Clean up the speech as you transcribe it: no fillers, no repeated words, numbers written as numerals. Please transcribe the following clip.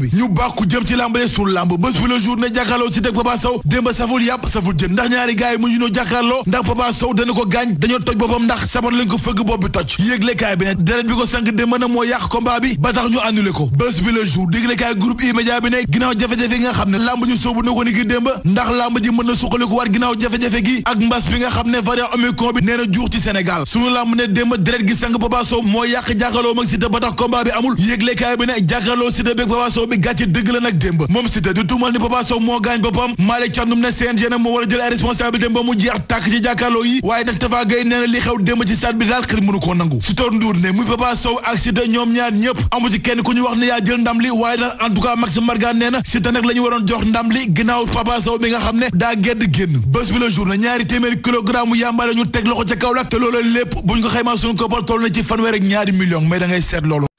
bi ñu bàkku jëm ci lamb sur lamb bés bi le jour ne jàkkaarloo Siteu ak Papa Sow démb saful yàpp saful jën ndax ñaari gaay mu ñu ñoo jàkkaarloo ndax Papa Sow dana ko gaañ dañoo toj boppam ndax sabar lañ ko fëgg bopp bi toj yéeglekaay bi ne deret bi ko sànq démb na moo yàq combat bi ba tax ñu annulé ko bés bi le jour déglekaay groupe E-Media bi ne ginnaaw jafe-jafe nga xam ne lamb ji soobu na ko ni ki démb ndax lamb ji mën na suqaliku waat ginnaaw jafe-jafe gi ak mbas bi nga xam ne variant Omicron bi nee na juux ci Sénégal sunu lamb ne démb deret gi sànq Papa Sow moo yàq jàkkaarloo mag Siteu ba tax combat bi amul yéeglekaay bi ne jàkkaarloo Siteu beeg Papa Sow bi gàcce dëgg la nag démb moom Siteu di tuumal ni Papa Sow moo gaañ boppam Malick Thiandoum ne CNG nag moo war a jël ay responsabilité ba mu jeex tàkk ci jàkkaarloo yi waaye nag Tafa Gueye nee na li xew démb ci stade bi daal xel mënu koo nangu Sitor Ndour ne muy Papa Sow ak Siteu ñoom ñaar ñëpp amu ci kenn ku ñu wax ne yaa jël ndam li waaye nag en tout cas Max Mbargane nee na Siteu nag la ñu waroon jox ndam li ginnaaw Papa Sow bi nga xam ne daa gedd génn bés bi la journée ñaari téeméeri kilogramme yàmbaale ñu teg loxo ca Kaolack te loolu lépp buñ ko xaymaa suñu koppar toll na ci fanweer ak ñaari millions mais da ngay seet loolu